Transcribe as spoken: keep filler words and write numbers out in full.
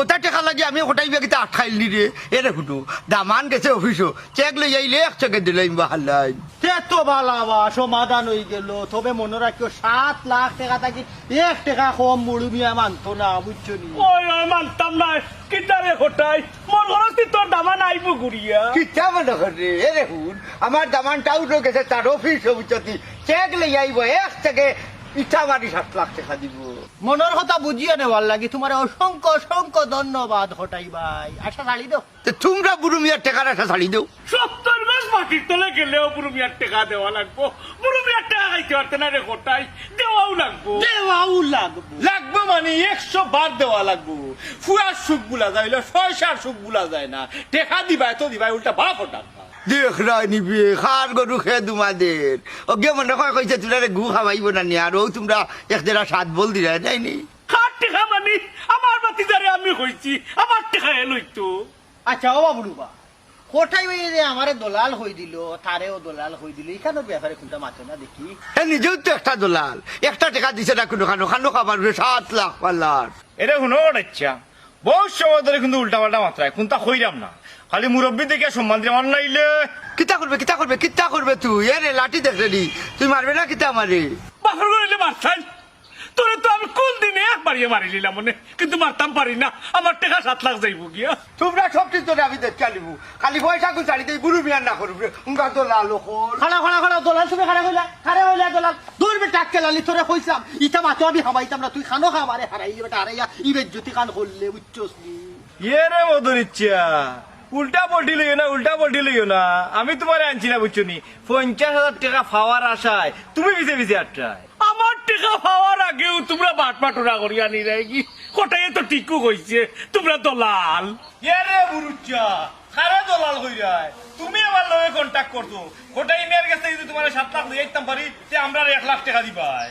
অতা টেকা লাগি আমি কটাই বেগিতে আটকাইল নি রে। এরে হুনো, দামান গেছে অফিসো, চেক লই আইলে এক চেকে দিলাইম বা হালাই। তে তো বালা বা, সমাধান অই গেল। তবে মনো রাখিও, সাত লাখ টেকা থাকি এক টেকা কম মুরুমিয়া মানতো না, বুঝছো নি? ওই, ওই, মানতাম না। কিতা রে কটাই, মন গরস্তি তোর দামান আইবো ঘুরিয়া। কিতা মনে করে? এরে হুন, আমার দামান টাউটো গেছে, তার অফিসো বুঝছো নি, চেক লই আইবো, এক চেকে ইটা মারি সাত লাখ টেকা দিবো। মনর কথা বুঝিয়া নেওয়ার লাগি তুমারে অসংখ্য অসংখ্য ধন্যবাদ কটাই ভাই। আশা ছাড়ি দেও। তে তুমরা বুরু মিয়ার টেকার আশা ছাড়ি দেও। সত্তর মাস মাটির তলে গেলেও বুরু মিয়ার টেকা দেওয়া লাগবো। বুরু মিয়ার টেকা খাইতে পারতে না রে কটাই, দেওয়াও লাগবো। দেওয়াও লাগবো। লাগবো মানে একশো বার দেওয়া লাগবো। ফুয়ার সুখ ভুলা যায়, অইলে পয়সার সুখ ভুলা যায় না। টেকা দিবায় তো দিবায়, উল্টা বাপ ওটা। দেখরায় নিবে, কার গরু কে দুমা দের। অগে মনে কয় কইছে তুমরারে গু খাওয়াইবো না নি, আর অউ তুমরা এক দেড়া সাত বল দিরায়, তাই নি? কার টেকা মানি? আমার ভাতিজারে আমি কইছি, আমার টেকা হে লইতো। আচ্ছা, ও বাবুরু বা, কটাই ভাই যে আমারে দলাল কই দিল, তারেও দলাল কই দিল, ইখানর ব্যাপারে কুনতা মাতো না দেখি। হে নিজেও তো একটা দলাল, একটা টেকা দিছে না কুনু খানো, খানো খাবার উপরে সাত লাখ পাল্লার। এরে হুনো কটাইচ্ছা, বউত সময় ধরি কিন্তু উল্টা পাল্টা মাতরায়, কুনতা কইরাম না। খালি মুরব্বি দেখিয়া সম্মান দিরাম, আর নাইলে কিতা করবে, কিতা করবে, কিতা করবে তুই? এরে লাঠি দেখরে নি, তুই মারবে না কিতা আমারে? বাপর ঘর অইলে মারতাম। তোরে তো আমি কুন দিনে এক বাড়িয়ে মারিলিলাম মনে, কিন্তু মারতাম পারি না। আমার টেকা সাত লাখ যাইবো গিয়া। তুমরা সব চিন্তা আমি দেখিয়া নিমু, খালি পয়সা গুন ছাড়ি দেই, বুরু মিয়ার না করবে। উঙ্গা দলাল অকল। খাড়া, খাড়া, খাড়া, দলাল তুমি খাড়া কইলা, খাড়া কইলা দলাল। দূর বেটা, আক্কেল আলী, তোরে কইছলাম, ইতা মাতো আমি হামাইতাম না, তুই খানো খা আমারে হারাইলি বেটা, হারাইয়া ই বেইজ্জতি খান করলে, বুঝছস নি? এরে মদরিচ্ছা, উল্টা পল্টি লইও না, উল্টা পল্টি লইও না। আমি তুমারে আনছি না, বুঝছো নি? পঞ্চাশ হাজার টেকা পাওয়ার আশায় তুমি পিছে পিছে আটরায়। আমার টেকা পাওয়ার আগেউ তুমরা বাটপাটুরা করিয়া নিরায়গি। কটাইয়ে তো ঠিকউ কইছে, তুমরা দলাল। এরে বুরুচ্ছা, কারে দলাল কইরায়? তুমি আমার লগে contact করছো। কটাই মিয়ার গেছ থাকি যদি তুমারে সাত লাখ লইয়া আইতাম পারি, তে আমরারে এক লাখ টেকা দিবায়।